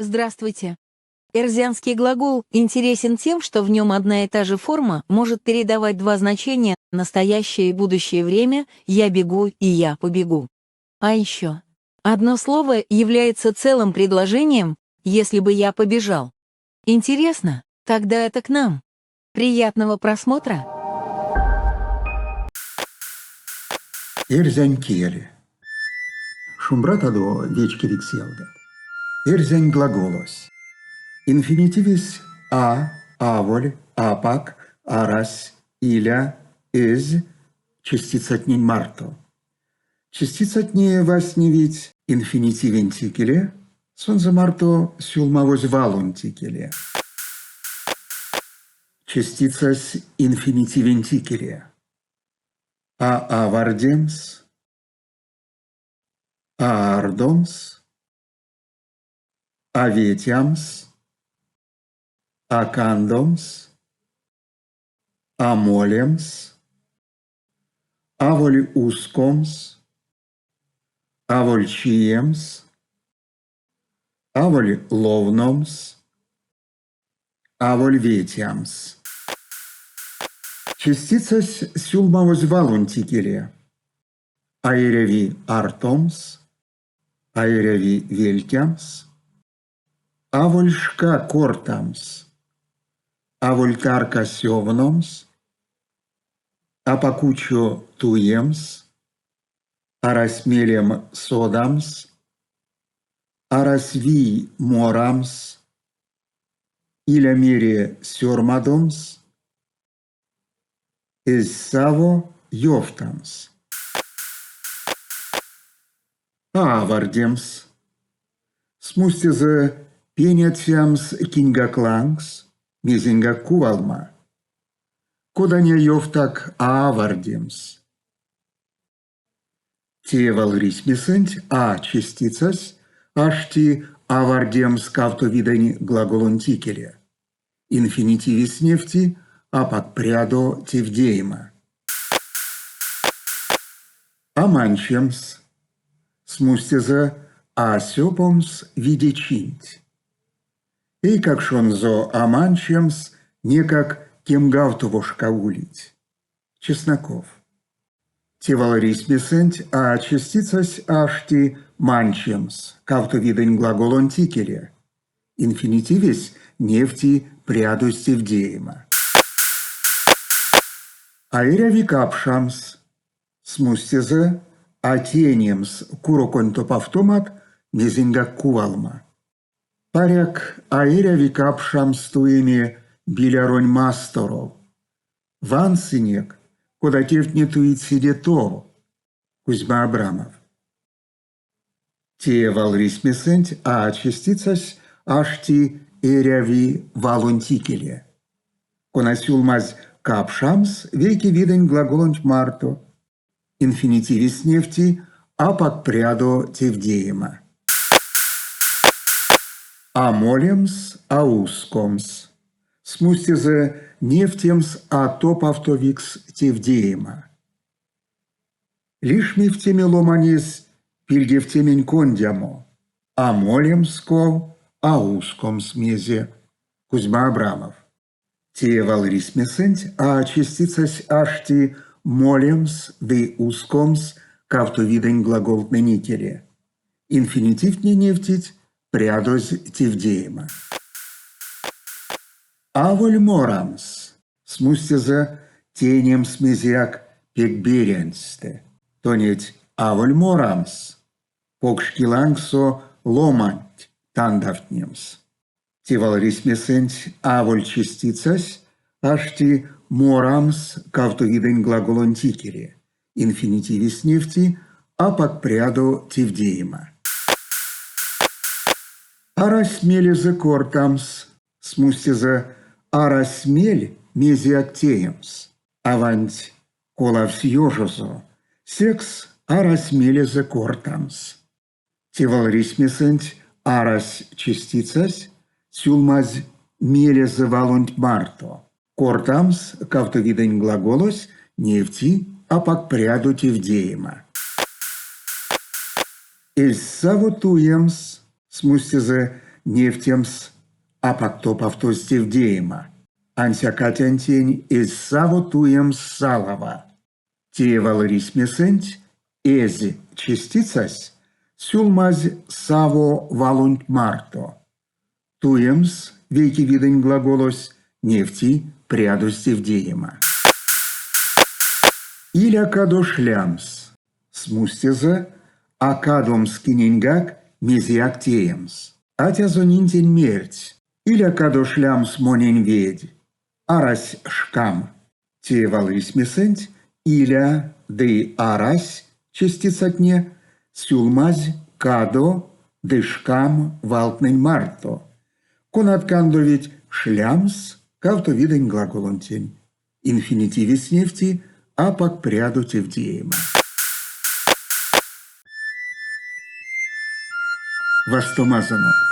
Здравствуйте. Эрзянский глагол интересен тем, что в нем одна и та же форма может передавать два значения настоящее и будущее время «я бегу» и «я побегу». А еще, одно слово является целым предложением «если бы я побежал». Интересно? Тогда это к нам. Приятного просмотра! Эрзянь кель. Шумбратадо, вечкевикс ялгат. Эрзянь глаголось. Инфинитивесь а, аволь, апак, арась, иля, эзь частицатнень марто. Частицатне вастневить инфинитивенть икеле, сонзэ марто сюлмавозь валонть икеле. Частицась инфинитивенть икеле. А авардемс, а ардомс, а ветямс, а кандомс, а молемс, аволь ускомс, аволь чиемс, аволь ловномс, аволь ветямс. Частицась сюлмавозь валонть икеле. А эряви артомс, а эряви вельтямс, аволь шка кортамс, аволь тарка сёвномс, апак учо туемс, арась мелем содамс, арась вий морамс, иля мере сёрмадомс, эзь саво ёвтамс. А авардемс. Смустезэ пеняцямс киньгак лангс, мезеньгак кувалма. Коданя ёвтак а авардемс. Те валрисьмесэнть а частицась ашти авардемс кавто видэнь глаголонть икеле. Инфинитивесь невти апак прядо тевдеема. А манчемс. Смустезэ а сёпомс видечинть. Эйкакшонзо а манчемс некак кемгавтовошка улить. Чесноков. Те валрисьмесэнть а частицась ашти манчемс кавто видэнь глаголонть икеле. Инфинитивесь невти прядозь тевдеема. А эряви капшамс. Смустезэ а тейнемс куроконь топавтомат мезеньгак кувалма. Паряк, а эряви капшамс туеме Биляронь масторов. Вансынек, кода тевтне туить седе тов. Кузьма Абрамов. Те валрисьмесэнть а частицась ашти эряви валонть икеле, кона сюлмазь капшамс вейке видэнь глаголонть марто. Инфинитивесь невти апак прядо тевдеема. А молемс, а ускомс. Смустезэ невтемс а топавтовикс тевдеема. Лишмевтеме ломанесь пильгевтемень кондямо, а молемс ков, а ускомс мезе. Кузьма Абрамов. Те валрисьмесэнть а частицась ашти молемс ды ускомс кавто видэнь глаголтнэнь икеле. Инфинитивтне невтить прядозь тевдеема. Аволь морамс, смустезэ тейнемс мезеяк пек беряньстэ. Тонеть аволь морамс, покш килангсо ломанть тандавтнемс. Те валрисьмесэнть аволь частицась ашти морамс кавто видэнь глаголонть икеле, инфинитивесь невти апак прядо тевдеема. Арась мелезэ кортамс, смустезэ арась мель мезеяк теемс. Аванть колавсь ёжозо, секс арась мелезэ кортамс. Те валрисьмесэнть арась частицась сюлмазь мелезэ валонть марто. Кортамс кавто видэнь глаголось невти апак прядо тевдеема. Эзь саво туемс, смустезэ. невтемс апак топавтозь тевдеема. Ансяк атянтень эзь саво туемс салава. Те валрисьмесэнть эзь частицась сюлмазь саво валонть марто. Туемс вейке видэнь глаголось невти прядозь тевдеема. Иля кадо шлямс. Смустезэ а кадомс киненьгак мезеяк теемс. Атязо нинтень мерсь: Иля кадо шлямс монень ведь, арась шкам. Те валрисьмесэнть иля ды арась частицатне сюлмазь кадо ды шкам валтнэнь марто, конат кандовить шлямс кавто видэнь глаголонтень. Инфинитивесь невти апак прядо тевдеема. Вастомазонок.